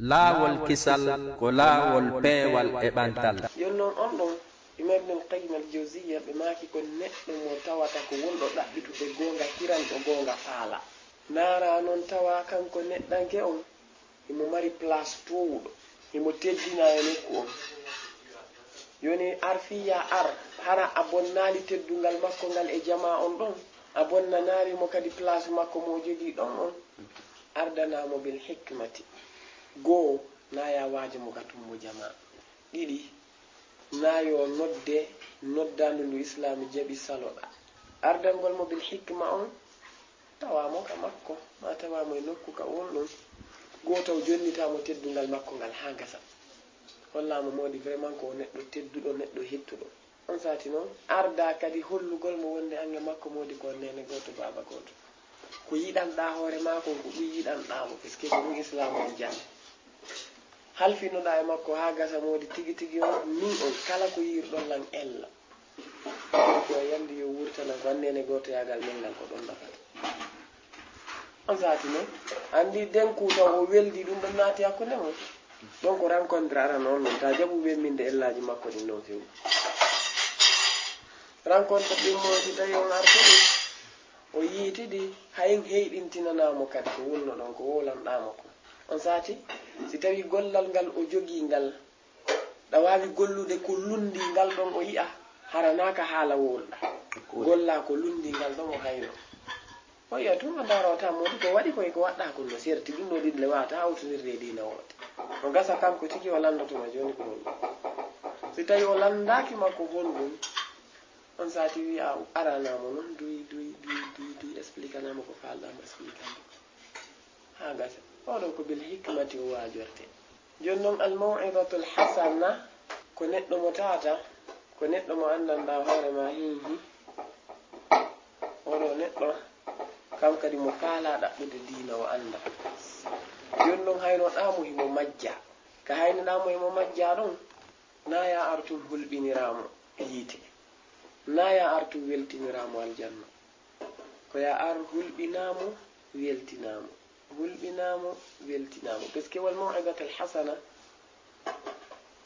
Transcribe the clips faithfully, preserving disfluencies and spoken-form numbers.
Laawol kisal ko laawol peewal e ɓantal. Jooni noon on ɗon, Imam Ibnul Qayyim al-Jawziyya ɓe maaki ko neɗɗo mo tawata ko wonɗo ɗaɓɓitude goonga, hiranɗo goonga faala. Naara noon tawa kanko neɗɗanke on, himo mari place toowuɗo, himo teddina e nokku on. Jooni ar fii yaa ar, hara a bonnaali teddungal makko ngal e jamaa on ɗon, a bonnanaali mo kadi place makko mo o jogii ɗon on, ardanaa mo bil hikmati. Goo, naa yaa waajo mo ka tumbo jamaa. Ɗiɗi, naa yo nodde, noddaandu ndu Islaamu jaɓi saloɗaa. Ardangol mo bil hikma on, tawa mo ka makko, maa tawa mo e nokku ka wonɗon. Goo taw jonnitaa mo teddungal makko ngal haa gasa. Hollaa mo moodi vraiment ko o neɗɗo tedduɗo, neɗɗo hettuɗo. On saati noon, ardaa kadi hollugol mo wonde annge makko moodi ko on neene gooto, baaba gooto. Ko yiɗanɗaa hoore maa kon, ko ɗum yiɗanɗaa mo, puisque ko ɗum Islaamu on janni. Halfinoɗaa e makko haa gasa moodi tigi tigi on, min on, kala ko yiirɗon lan ella. Ko yandi yo wurtana ko anneene gootoyaagal men ngal ko ɗon nafata. On saati noon, anndi denku taw o weldi ɗum ɗon naati hakkunde mon. Ɗon ko rencontre arano on noon, ta jaɓu wemminde ellaaji makko ɗin noon few. Rencontre ɗin mo si tawi on artidi, o yiitidi, hayin heyɗintinanaa mo kadi ko wonno ɗon, ko wowlanɗaa mo ko. On saati, si tawi gollal ngal o jogii ngal, ɗa waawi gollude ko lunndii ngal ɗon o yi'a, hara naa ka haala wowlɗa. Gollaa ko lunndii ngal ɗon o hayno. O yi'a tun o ndaara o tawa moodi ko waɗi koy ko waɗɗaa kon no serti ɗum ɗo ɗin le waata hawtinirde e diina woote. No gasa kanko tigi o lanndoto ma jooni ko honɗum. Si tawi o lanndaaki ma ko honɗum, on saati wi'a aranaa mo non duy duy duy duy duy explikanaa mo ko faalɗaa mo explikanaa. Haa gasa. Oɗo ko bil hikmati o waajorte. Jooni noon al maw'idatul hasana ko neɗɗo mo tawata ko neɗɗo mo anndanɗaa hoore maa hiihi. Oɗo neɗɗo kam kadi mo faalaa ɗaɓɓude diina o annda. Jooni noon haynoɗaa mo himo majja. Ka haynoɗaa mo himo majja ɗon, naa yaa artu hulɓiniraa mo yiite. Naa yaa artu weltiniraa mo aljanna. Ko yaa ar hulɓinaa mo, weltinaa mo. Hulɓinaa mo, weltinaa mo. Parce que wal maw'idatul hasana,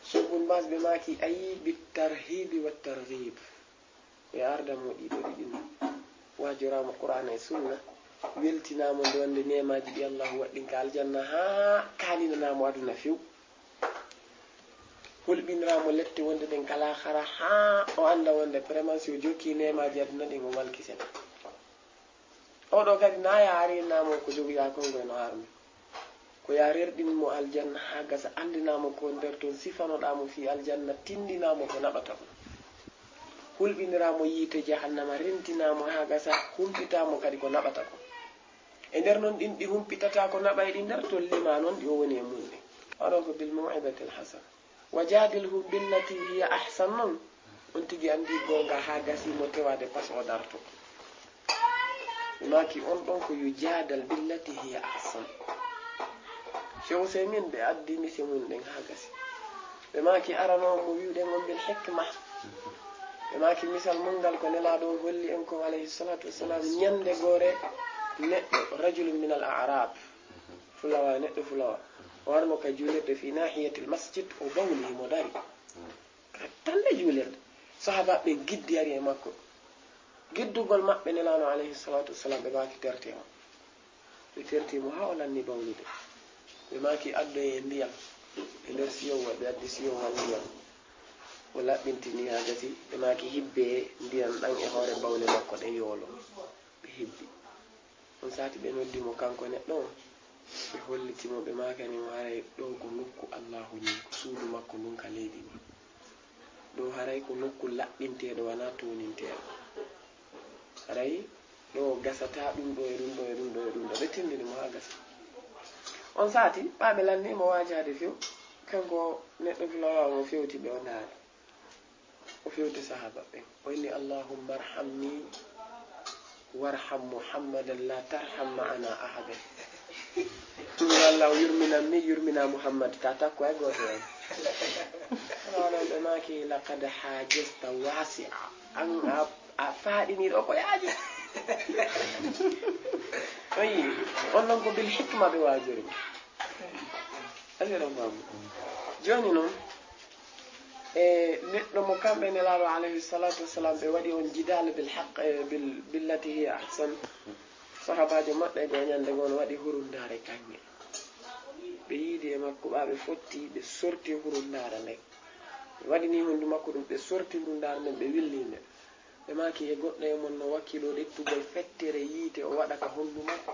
Cheikh Ibn Baz ɓe maaki ayi bit tarhibi wat targhib. Ko yaa arda mo ɗiɗo ɗiɗi ɗin. Waajoraa mo Qur'aana e Sunna, weltinaa mo nde wonde neemaaji ɗi Allaahu waɗɗin ka aljanna haa kaaninanaa mo aduna few. Hulɓiniraa mo lette wonde ɗen ka laakhara haa o annda wonde vraiment si o jokkii neemaaji aduna ɗin o malkisete. Oɗo kadi naa yaa arinaa mo ko jogoyaa kon ngoy no armi. Ko yaa rerɗin mo aljanna haa gasa anndinaa mo ko nder ton sifanoɗaa mo fii aljanna tinndinaa mo ko naɓata kon. Hulɓiniraa mo yiite jahannama rentinaa mo haa gasa humpitaa mo kadi ko naɓata kon. E nder non ɗin ɗi humpitataa ko naɓay ɗi nder ton limaa non ɗi o woni e mun ɗin. Oɗo ko bil maw'idatil hasana. Wa jadilhum billati hiya ahsan non, on tigi anndi goonga haa gasi mo tewaade pas o darto. Ɓe maaki on ɗon ko yu jadal billati hiya ahsan. Cheikh Usaymin ɓe addi mise mun ɗen haa gasi. Ɓe maaki arano on mo wi'uɗen on bil hikma. Ɓe maaki misal mun ngal ko nelaaɗo on holli en kon alayhi salatu wassalam ñande goore neɗɗo rajulun min al a'rab. Fulawa, neɗɗo fulawa. O warno ka juulirde fi nahiyatil masjid, o bawli himo dari. Ka tande juulirde. Sahaaba ɓen giddi ari e makko. Giddugol maɓɓe nelaano alayhi salatu wassalam ɓe maaki terte mo. Ɓe terti mo haa o lanni bawlude. Ɓe maaki addoye ndiyam. E nder siyowal ɓe addi siyowal ndiyam. O laɓɓintini haa gasi ɓe maaki hibbe ndiyam ɗan e hoore bawle makko ɗe yoolo. Ɓe hibbi. On saati ɓe noddi mo kanko neɗɗo on, ɓe holliti mo, ɓe maakani mo haray ɗoo ko nokku Allaahu nii, ko suudu makko ndun ka leydi nii. Ɗoo haray ko nokku laɓɓinteeɗo, wanaa tooninteeɗo. Haray ɗoo gasataa ɗum ɗoo e ɗum ɗoo e ɗum ɗoo e ɗum ɗoo. Ɓe tindini mo haa gasa. On saati, ɓaa ɓe lanni mo waajaade few, kanko neɗɗo fulawa on o fewti ɓe o ndaari. O fewti sahaaba ɓen. O inni, "Allahumma arhamni warham Muhammadan la tarham ma'ana ahadan." Yo Allah o yurminan min, yurmina Muhammad, ta takku hay gooto en. Onon ɓe maaki, "Laqad hajazta wasi'a." An a, a faaɗiniiɗo ko yaaji. Oyi, on non ko bil hikma ɓe waajori. Aɗa yiɗa faamu? Jooni noon, e neɗɗo mo kamɓe Nelaaɗo alayhi salatu wassalam ɓe waɗi on jidal bil haq, e bil, billati hiya ahsan. Sahabaajo maɓɓe goo ñande goo no waɗi hurundaare kaŋŋe. Ɓe yiidi e makko ɓaa ɓe fotti, ɓe sorti hurundaare nden. Ɓe waɗi nii honndu makko ɗum, ɓe sorti hurundaare nden, ɓe willi nde. Ɓe maaki e goɗɗo e mon no wakkiloo ƴettugol fettere yiite o waɗa ka honndu makko.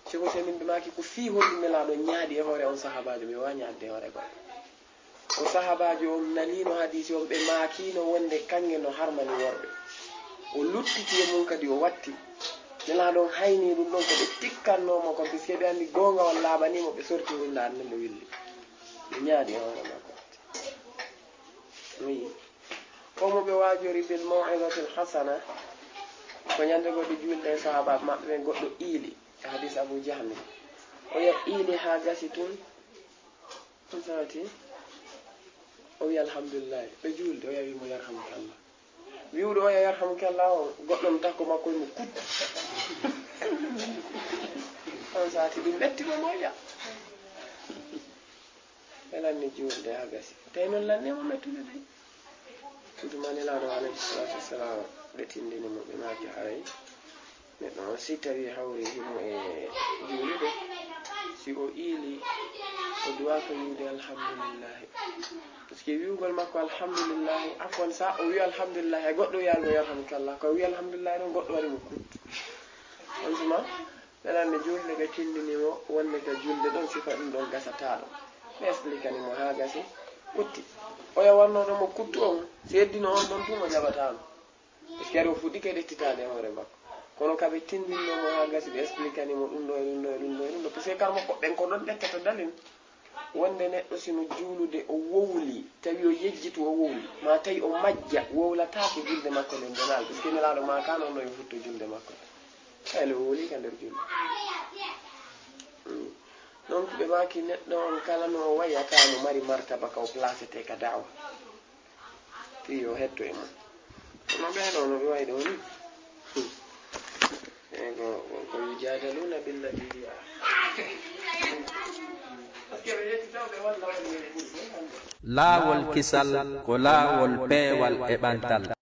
Sheikh Uthaymin ɓe maaki ko fii honndu Nelaaɗo ñaaɗi e hoore on sahabaajo, ɓe waawa ñaadde e hoore goɗɗo. O sahabaajo on naniino hadiisi on, ɓe maakiino wonde kaŋŋe no harmani worɓe. O luttiti e mum kadi o watti. Nelaaɗo on haynii ɗum ɗon ko ɓe tikkannoo mo kon, puisque ɓe anndi goonga on laaɓanii mo, ɓe sorti hurundaare nden ɓe willi. Ɓe ñaaɗi e hoore makko. Wi. Ko mo ɓe waajori bil maw'izatil hasana, ko ñande goɗɗo juulde e sahaabaaɓe maɓɓe ɓen goɗɗo iili, e hadiis Abu Jahmi. O wiya iili haa gasi tun, ɗum sawati, o wiya alhamdulillahi. Ɓe juulde, o wiya wi mo yarhamukallah. Wi'uɗo o wiya yarhamukallah o, goɗɗo no takko makko e mo kuttu. On sawati ɗum metti mo moƴƴa. Ɓe lanni juulde haa gasi. Tawi noon lanni mo mettude de. Tuma Nelaaɗo alayhi salatu wassalam ɓe tindini mo, ɓe maaki haray neɗɗo on si tawi hawri himo e juulude, si o iili, o duwaaka wi'ude alhamdulillahi. Puisque wi'ugol makko alhamdulillahi, afwan, sa o wi'i alhamdulillahi, hay goɗɗo wi'aali mo yarhamukallah, ko o wi'i alhamdulillahi ɗon goɗɗo waɗi mo kuttu. On tuma Ɓe lanni juulde, ɓe tindini mo wonde ka juulde ɗon sifa ɗum ɗon gasataɗo. Ɓe expliquani mo haa gasi, utti. Oya wannooɗo mo kuttu on, si heddino on ɗon tun o jaɓataano. Puisque ari o fuɗɗike ƴettitaade e hoore makko. Kono ka ɓe tindinno mo haa gasi, ɓe expliquani mo ɗum ɗo e ɗum ɗo e ɗum ɗo e ɗum ɗo. Puisque kar makko ɓen ko ɗon ƴettata dalil. Wonde neɗɗo sino juulude o wowli, tawi o yejjitu o wowli, ma tawi o majja, wowlataake julde makko nden donaali, puisque Nelaaɗo maakaano no yo futto julde makko. Tawi o wowli ka nder julde. Mm. Donc ɓe maaki neɗɗo on kala no o wayi a tawa mo mari martaba ka o placete ka da'wa. Fii yo hetto e mum. Kono ɓee ɗoo no ɓe wayi ɗoo ni. E ko, ko, ko yujadaluna billati hiya. Laawol kisal ko laawol peewal e ɓantal.